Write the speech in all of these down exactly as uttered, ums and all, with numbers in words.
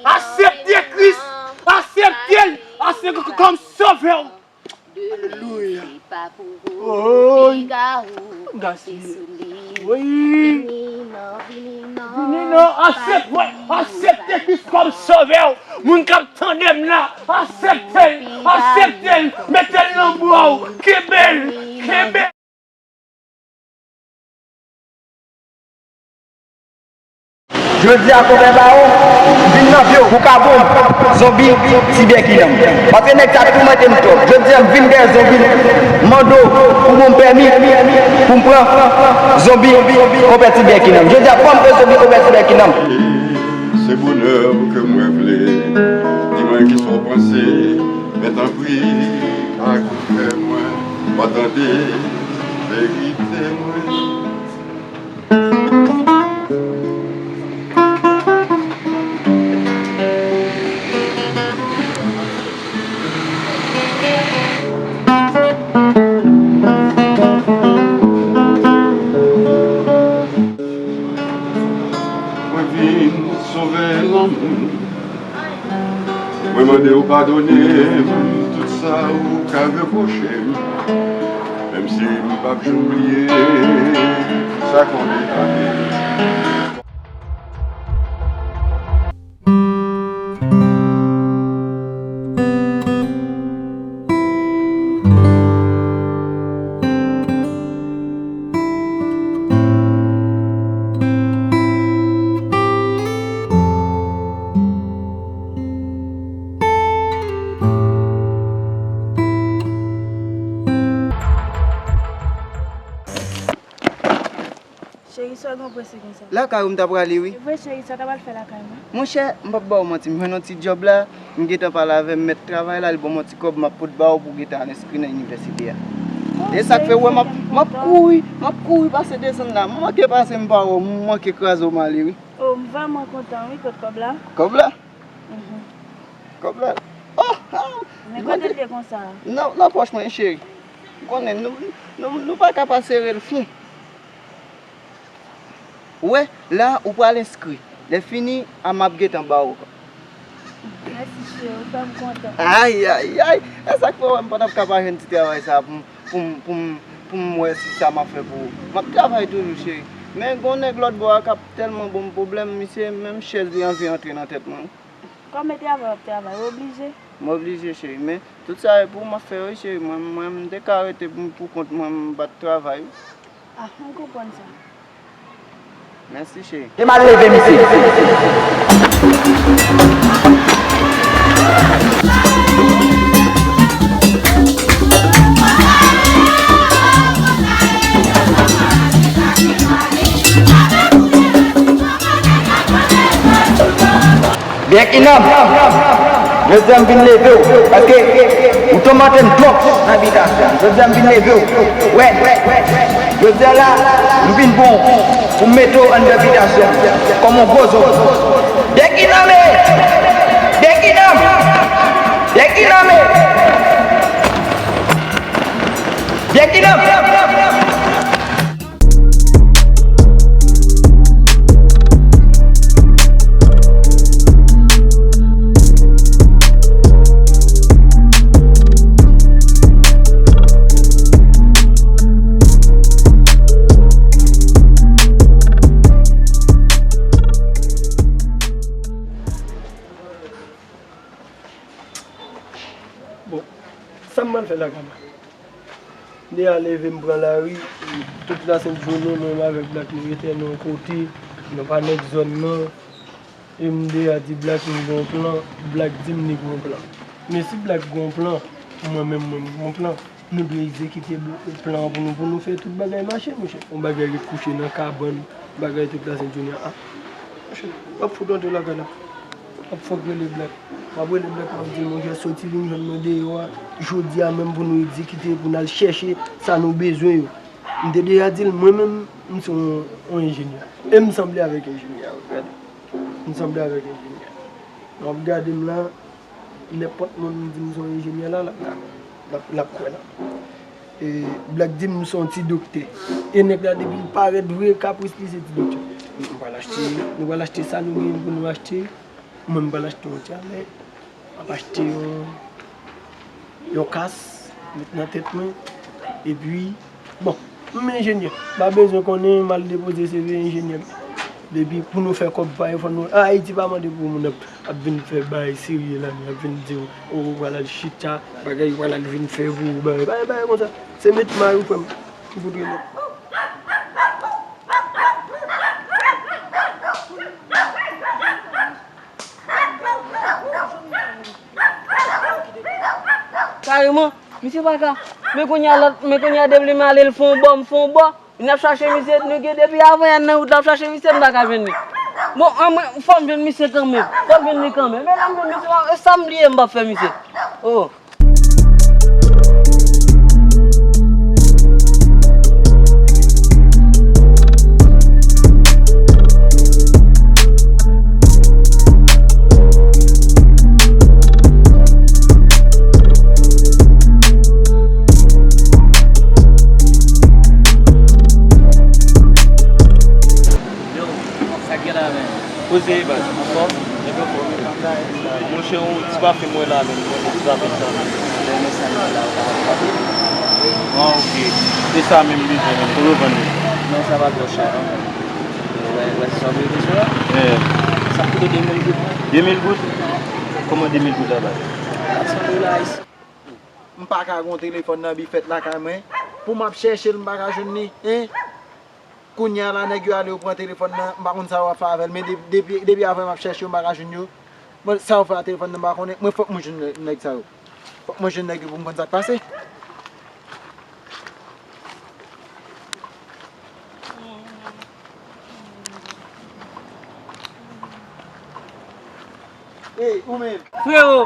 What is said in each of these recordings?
Aksepte Kris, aksepte l, aksepte l kòm sovè w. Alelouya. Oy. Gaspye. Wi. Vini non, aksepte, aksepte Kris kòm sovè w. Moun k ap tande m la, aksepte l, aksepte l, mete l nan bra w, kenbe l, kenbe l. Jodi a, konpè Bawon, m vin nan vye w, boukabon, zonbi, ti bèkinanm. Paske nèg sa toumante m twòp. Jodi a, m vin dèyè zonbi, m mande w pou ban m pèmi pou m pran zonbi, konpè ti bèkinanm. Jodi a, ban m pran zonbi, konpè ti bèkinanm. Se bonè ke mwen vle. Di mwen kisa w panse, men tanpri, pa koute mwen, pa tande verite mwen. Mwen vin sove lanmou. Mwen mande w padone m tout sa ou ka repwoche m. Menm si m p ap janm bliye sa k ou te fè. Cheri, sa w gen w prese konsa? Lakay ou m ta prale, wi. E vre, cheri, sa w ta pral fè lakay mwen? Monchè, m p ap ba w manti, m jwenn yon ti djòb la, m gentan pale avè m, mèt travay la, li ban m yon ti kòb, m ap pot ba w pou w gentan al enskri nan inivèsite a. E sa k fè w wè m ap, m ap kouri, m ap kouri pase desann la. M manke pase m pa wè w, m manke kraze w m ale, wi. O, m vrèman kontan, wi, kot kòb la? Kòb la? Mhm. Kòb la? Oh, ah, men kote l ye konsa? Nan, nan pòch mwen, cheri. Ou konnen, nou, nou, nou pa ka pa sere l fon. Ou wè, la, ou pral enskri. Lè fini, a m ap gentan ba w. Mèsi, cheri, ou fè m kontan. Ay, ay, ay! E sa k fè w wè m pa t ap ka pa jwenn ti travay sa a pou m, pou m, pou m, pou m wè si sa m ap fè pou ou. M ap travay toujou, cheri. Men gen yon nèg lòt bò a k ap tèlman ban m pwoblèm, misye, menm chèz li anvi antre nan tèt mwen. Kòm e travay w ap travay, ou oblije? M oblije, cheri, men tout sa e pou ou m ap fè, wi, cheri. Mwen, mwen, m te ka rete pou, pou kont mwen, m pa t travay, wi. Ah, m konprann sa. Mèsi, cheri. E m al leve misye. Bèkinanm, jodi a m vin leve w, paske ou toumante m twòp nan abitasyon. Jodi a m vin leve w. Wè, jodi a la, m vin bon pou m mete w anndan abitasyon m kòm yon gwo zonbi. Bèkinanm e! Bèkinanm! Bèkinanm e! Bèkinanm! Bon, sa m pral fè lakay la? M deja leve, m pran lari, tout lasent jounen, mwen menm avèk Black nou rete nan yon kote, nou pa nèg zòn nan. E m deja di Black m gen yon plan, Black di m li gen yon plan. Men si Black gen yon plan, mwen menm, mwen, m gen yon plan. Nou dwe egzekite bl-, plan an pou nou, pou nou fè tout bagay mache, monchè. Yon bagay ret kouche nan kabann, bagay tout lasent jounen an. Ah, monchè, w ap fout antre lakay la. W ap fòk rele Black. W ap rele Black, w ap di l, monchè, soti vin jwenn mwen deyò a. Jodi a menm pou nou egzekite, pou n al chèche sa nou bezwen yo. M te deja di l, mwen menm, m se yon, yon enjenyè. E m sanble avèk enjenyè a, gade. M sanble avèk enjenyè. W ap gade m la, nenpòt moun m di m se yon enjenyè la, l ap, l ap, l ap kwè la. E, Black di m se yon ti doktè. E nèg la depi l parèt vre, kapris li se ti doktè. Nou pral achte, nou pral achte sa nou genyen pou nou achte. Mwen m pral achte yon ti alè, m ap achte yon, yon kas, met nan tèt mwen. Epi, bon, m enjenyè. M pa bezwen konnen, m al depoze C V enjenyè. Depi pou nou fè kòb pa fò nou. An Ayiti pa mande pou moun ap, ap vin fè bagay serye la, men ap vin di w, o, ou pral al chita, bagay ou pral al vin fè pou ou, bagay, bagay, bagay konsa. Se met may ou frè m. Ou fout rele. Kareman, misye pa ka. Men kounye a lòt, men kounye a depi li ale, l fè yon bò, m fè yon bò. N ap chache misye, nou gen depi avan yè nan wout la, ap chache misye, n pa ka jwenn li. Bon, anmwen, fò m jwenn misye kanmenm. Fò m jwenn li kanmenm. Men lè m jwenn misye, e sa m bliye m p ap fè misye. Oh. Yo, sa k gen la, men? Koze e baz, anfòm? Nèg anfòm wi. Monchè, yon ti pafen mwen la menm, yon ti pafen sa menm. Lè men sa nan la, ou kapab frape. Ah, ok. Se sa menm m bezwen menm, konbyen w vann li? Non, sa pa twò chè non. Wè, wè, se sa w bezwen la? Eh. Sa koute de mil goud. De mil goud? Kòman de mil goud la baz? Kat san dola ayisyen. M pa ka gen yon telefòn nan bifèt lakay mwen. Pou m ap chèche l, m pa ka jwenn li, en? Kounye a la, nèg yo ale, yo pran telefòn nan, m pa konn sa yo ap fè avè l, men de-, depi, depi avè m ap chèche yo, m pa ka jwenn yo. Bon, sa yo fè a telefòn nan, m pa konnen, mwen fòk mwen jwenn nè-, nèg sa yo. Fòk mwen jwenn nèg yo pou m konn sa k pase. Ey, ou menm. Frewo.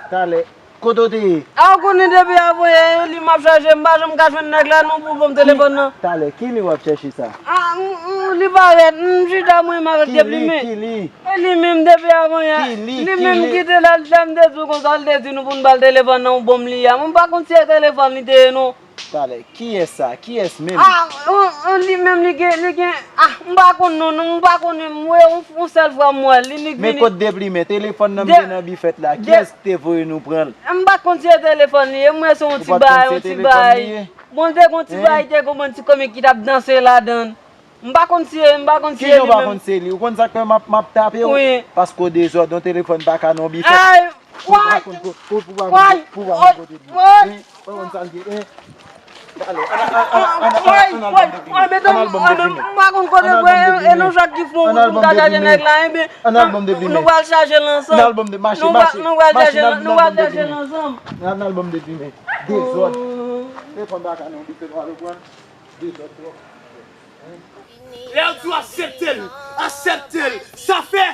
Talè. Kote w te ye? A, ou konnen depi avan yè, e li m ap chache, m pa janm ka jwenn nèg la non pou ban m telefòn nan. Talè, ki li w ap chèche sa? A, m, m, li parèt, m chita mwen menm avèk de plimen. Ki li? Ki li? E li menm depi avan yè. Ki li? Li menm ki te la, li te di w konsa, li te di nou pou n ba l telefòn nan, ou ban m li a. Mwen m pa konn si e telefòn li te ye non. Talè, kiyès sa? Kiyès menm? A, an, an, li menm li gen, li gen, a, m pa konn non, non, m pa konnen, m wè yon, yon sèl fwa m wè l, li, li vini. Men kot deplimen, telefòn nan m gen nan bifèt la, kiyès ki te voye nou pran l? M pa konn si e telefòn li ye, m wè se yon ti bagay, yon ti bagay. Bon, te gon ti bagay, te gon bon ti komik ki t ap danse ladan l. M pa konn si e, m pa konn si e li menm. Kijan w pa konn si e li? Ou konn sa k fè m ap, m ap tape w? Wi. Paske w dezòd, yon telefòn pa ka nan yon bifèt. Ay, Pou pa konn ko-, pou, pou pa konn ko-, pou pa konn kote l ye. Hein? Ou pa konn sa l ye, hein? Talè, ann al, ann al, ann al, ann al, ann al ban m de plimen. Ann al ban m de plimen. Ann al ban m de plimen. Ann al ban m de plimen. Ann al ban m de plimen. Ann al ban m de, mache, mache, ann al ban m de plimen. Ann al ban m de plimen. Dezòd. Telefòn pa ka nan yon bifèt, w al pran. Dezòd twòp. Lè yo di w aksepte l, aksepte l. Sa fè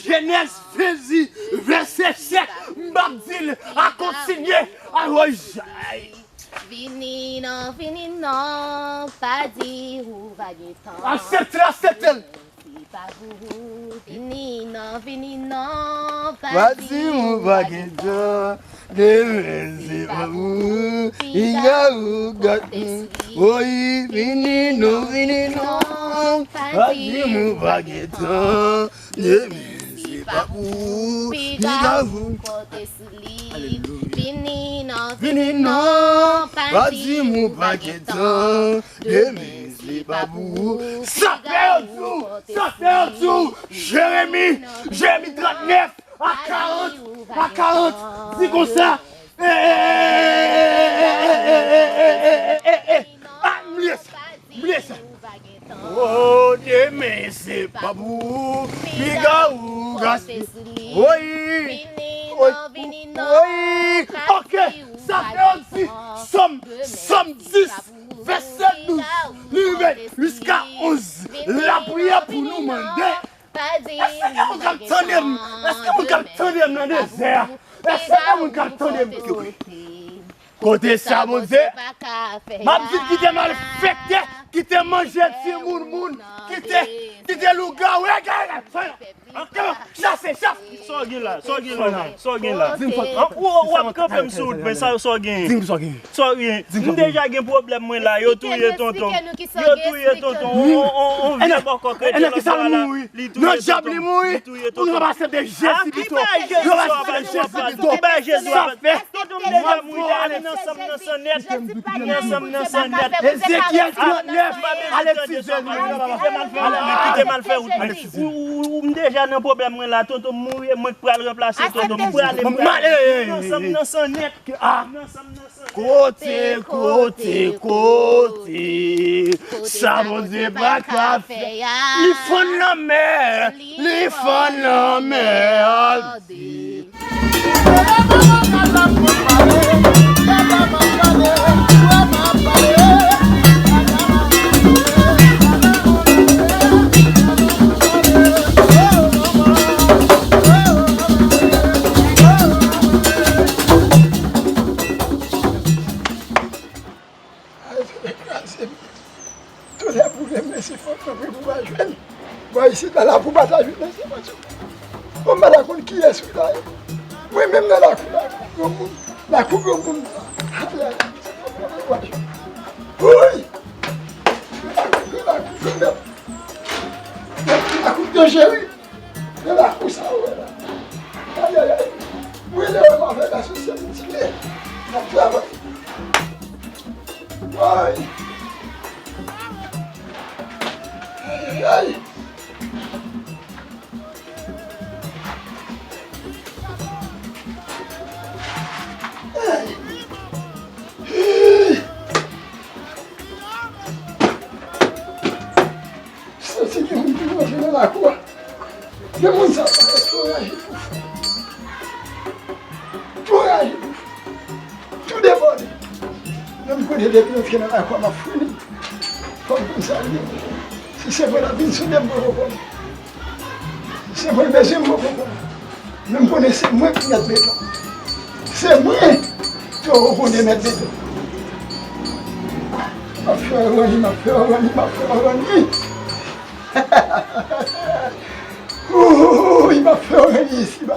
Jenèz ven di, vèsè sèt, m p ap di l a kontinye. Awoy jay. Vini non, vini non, pa di ou pa gen tan. Aksepte l, aksepte l. Vini non, vini non, pa di ou pa gen tan. Demen se pa pou ou, piga ou gate. Woy, vini non, vini non, pa di m ou pa gen tan. Demen se pa pou ou, piga ou pote sou li. Vini non, vini non, pa di m ou pa gen tan. Demen se pa pou ou. Sa fè yo di w, sa fè yo di w, Jeremi, Jeremi trannèf, a karant, a karant, di konsa. Eh, eh, eh, ah, m bliye sa, m bliye sa. Oh, demen se pa pou ou, piga ou gaspiye. Woy, woy, woy. Ok, sa fè yo di Sòm, Sòm dis, vèsè douz, li rive jiska onz. Lapriyè pou nou mande. Èske gen moun k ap tande m? Èske moun k ap tande m nan dezè a? Èske gen moun k ap tande m? Kote sa, Bondye? M ap di, kite malfektè, kite manje timoun moun, kite Ti te lougawou, e, e, e, chase, chase. Sa w gen la? Sa w gen la menm? Sa w gen la? An, ou, w ap kanpe m sou wout mwen, sa, sa w gen? Di m sa w gen. Sa w gen? M deja gen pwoblèm mwen la, yo touye tonton m. Yo touye tonton m. On, on, on vye bòkò k rete lòt bò a la, li touye tonton m. Li touye tonton m. Yo pa aksepte Jezi pito. Yo pa aksepte Jezi pito. Sa fè. Tonton m deja mouri, ale nan san m nan san nèt. Nan san m nan san nèt. Ezekyèl trannèf, Alèksis. Kite m al fè wout mwen, kite m al fè wout mwen. Ou, ou, ou, m deja nan pwoblèm mwen la, tonton m mouri, e mwen k pral ranplase tonton m. M prale, m prale. Nan san m nan san nèt. Nan san m nan san nèt. Kote, kote, kote, sa Bondye pa ka fè a. Li fann lanmè, li fann lanmè a. Ay, tonnè kraze m. Tonnè boule m, men se fòt mwen pou m pa jwenn. Bò isit la, lakou pa ta jwenn nan se fòt. Bon, m pa ta konn kiyès wi la. Mwen menm nan lakou, lakou granmoun. Lakou granmoun. Ay, ay, ay, se fòt mwen pou m pa jwenn. Wouy! Lakou granmoun. Lakou danje wi. E lakou sa ou wè la. Ayayay. Mwen lè w ap fè gason se m ti lè. N ap travay. Ay. Ayayay. Ay. Santi gen moun ki rantre nan lakou a. Gen moun sa pa yo tou raje pou fou. Tou raje pou fou. Tou debòde. Menm kote depi rantre nan lakou a, m ap fini. Fò m konn sa l ye. Si se mwen l ap vin sou de m, mwen poko. Si se mwen l bezwen, mwen poko. Men m konnen se mwen ki mèt beton. Se mwen ki konnen mèt beton. M ap fè w ranni, m ap fè w ranni, m ap fè w ranni. Wouy, m ap fè w ranni isiba.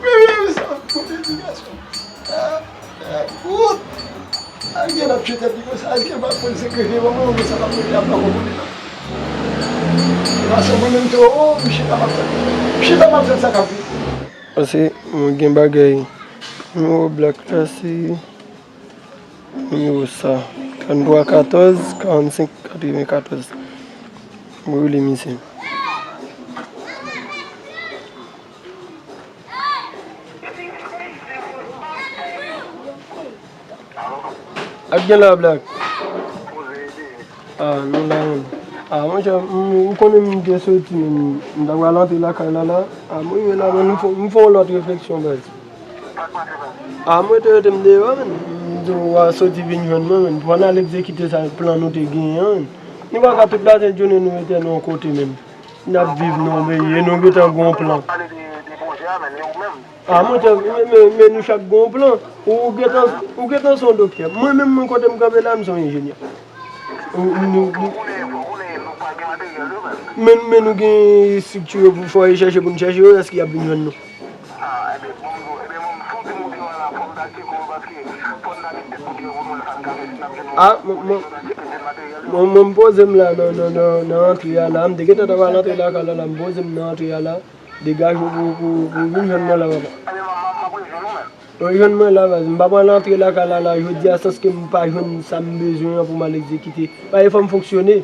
Wi, wi, wi, sa ap koute ti gason. Ah, ah, kout. Al gen l ap tchwe tèt li konsa, èske l pa konn se greve yo, mwen, mwen, sa l ap mete ap nan konpone la. Paske mwen menm tou, oh, m chita m ap tann. M chita m ap tann sa k ap vini. Paske mwen gen bagay. Nimewo blak la, se nimewo sa. Trannntwa katòz, karannsenk, katrevenkatòz. Mwen rele misye. Ak gen la, Black? Ah, nou la, menm. Ah, monchè, m, ou konnen m te soti, menm. M ta pral antre lakay la, la. Ah, mwen rive la, menm, m fè, m fè yon lòt refleksyon, baz. Ah, mwen te rete m deyò, menm. M di, w a soti vin jwenn mwen, menm. Pou n al egzekite sa, plan nou te genyen an, menm. Nou pa ka tout laten jounen nou rete nan yon kote, menm. N ap viv nan yon peyi, e nou gentan gen yon plan. A, monchè, men, men, men nou chak gen yon plan. Ou gentan, ou gentan se yon doktè. Mwen menm, mwen kote m kanpe la, m se yon enjenyè. Ou, ou, nou, nou, men, men nou gen estrikti yo pou fò e chèche pou n chèche yo, èske y ap vin jwenn nou? Ah, mwen, mwen, mwen, mwen, m poze m la nan, nan, nan, nan antre a la. M te gentan ta pral antre lakay la, la, m poze m nan antre a la. Degaje w pou, pou, pou vin jwenn mwen la, papa. Ou jwenn mwen la, baz. M pa pral antre lakay la, la, jodi a, sanske m pa jwenn sa m bezwen an pou m al egzekite. Paske fò m fonksyone.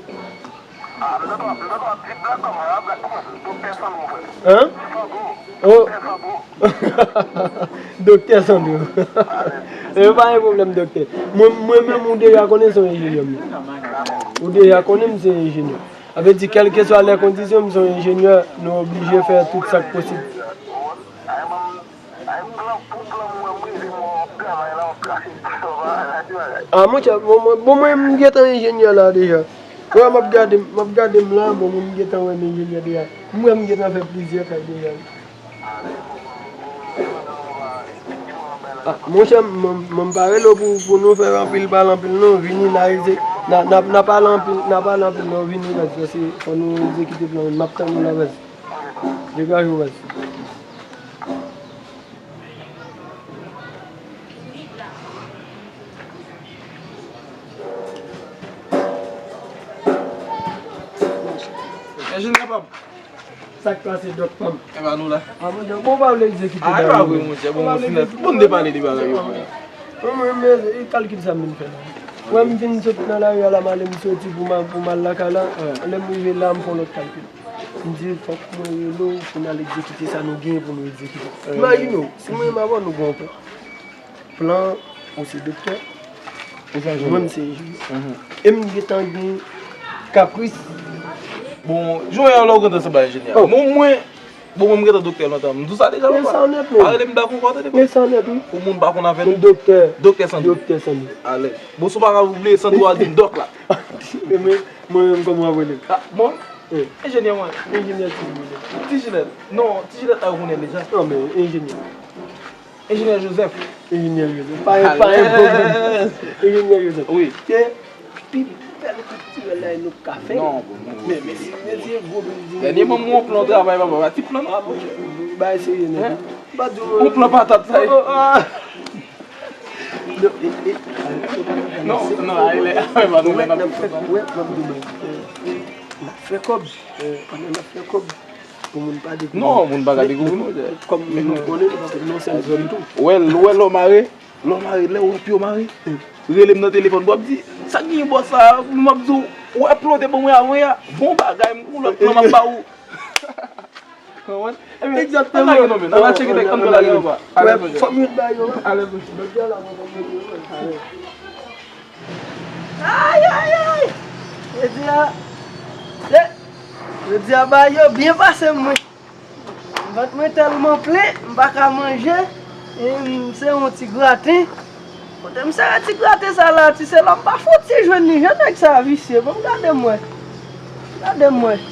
Hein? Oh. Doktè Sandro. E pa gen pwoblèm, doktè. Mwen, mwen menm, ou deja konnen se yon enjenyè m ye. Ou deja konnen m se yon enjenyè. Sa vle di, kèlkeswa lè kondisyon, m se yon enjenyè, nou oblije fè tout sa k posib. Ah, monchè, bon, mwen, bon, mwen, m gentan enjenyè la deja. Wè, m ap gade, m ap gade m la, bon, mwen, m gentan wè m enjenyè deja. M wè m gentan fè plizyè kay deja. Ah, monchè, m, m, m pa rele w pou, pou nou fè anpil pale anpil non, vini la, e se, N a, n a, n a pale anpil, n a pale anpil, men w vini, baz, paske fò nou egzekite plan yo. M ap tann ou la, baz. Degaje w, baz. Enjenyè pa m. Sa k pase, dòk pa m? E pa nou la. A, monchè, bon, w pa vle egzekite bagay yo. A, e pa vre, monchè, bon, bon, m te pale de bagay yo, frè. Mwen, mwen, men, e kalkil sa m vin fè la. Wè, m vin sot nan lari a la, m ale, m soti pou m al, pou m al lakay la. Lè m rive la, m fè yon lòt kalkil. M di, fòk mwen rele w pou n al egzekite sa nou genyen pou nou egzekite. Imajine w, si mwen menm avè w, nou gen yon plan. Plan, ou se doktè, mwen, m se enjenyè. E m gentan gen kapris. Bon, jounen an, lè w gentan sanble enjenyè. Bon, mwen, bon, mwen, m gentan doktè lontan. M di w sa deja, papa. Pa rele m dòk ankò, tande. Men sa nèt, wi. Pou moun pa konn afè nou. Doktè. Doktè Sandri. Doktè Sandri. Alèz. Bon, si w pa ka bliye Sandri, w a di m dòk la. E mwen, mwen menm, kòman w ap rele m? A, bon. Enjenyè, mwen. Enjenyè Ti Jinèt. Ti Jinèt. Non, Ti Jinèt la, yo konnen l deja. Non, men enjenyè. Enjenyè Joseph. Enjenyè Joseph. Pa, pa gen pwoblèm. Enjenyè Joseph. Wi. Ke pi bèl kout tirèl la nou ka fè. Non, bon, bon. Men, men si, men si gwo bilding. Dènyèman, m wè yon plan travay, papa, pa ti plan, non. A, bon, bay serye, nèg. Hein? M pa di w. Yon plan patat, sa ye. Oh, oh, ah. Non, e, e. Non, non, ale, ale, pa nou, n ap fè, wè, m ap di w, n ap fè kòb. Pandan n ap fè kòb. Pou moun pa dekouvri. Non, moun pa ka dekouvri nou, monchè. Kòm nou konnen, nou pa fè non sèl zòn tou. Wè, wè lè w mare, lè w mare, lè w wè pye w mare, rele m nan telefòn, w ap di, sa k genyen bòs la, m ap di w, wè plan w te ban mwen avan yè, bon bagay, m gon lòt plan m ap ba ou. Konprann? Egzakteman. Ann al tcheke tèt, ann pale anba. Wè, fòm yo t ba yo. Alèz, monchè. Jodi a la, mwen konn yo, alèz. Ay, ay, ay! Jodi a, se, jodi a, bagay yo byen pase mwen. Vant mwen tèlman plen, m pa ka manje. E m se yon ti graten. Kote m sere ti graten sa la, ti se la, m pa fouti jwenn li, jan nèg sa visye. Bon, gade mwen. Gade mwen.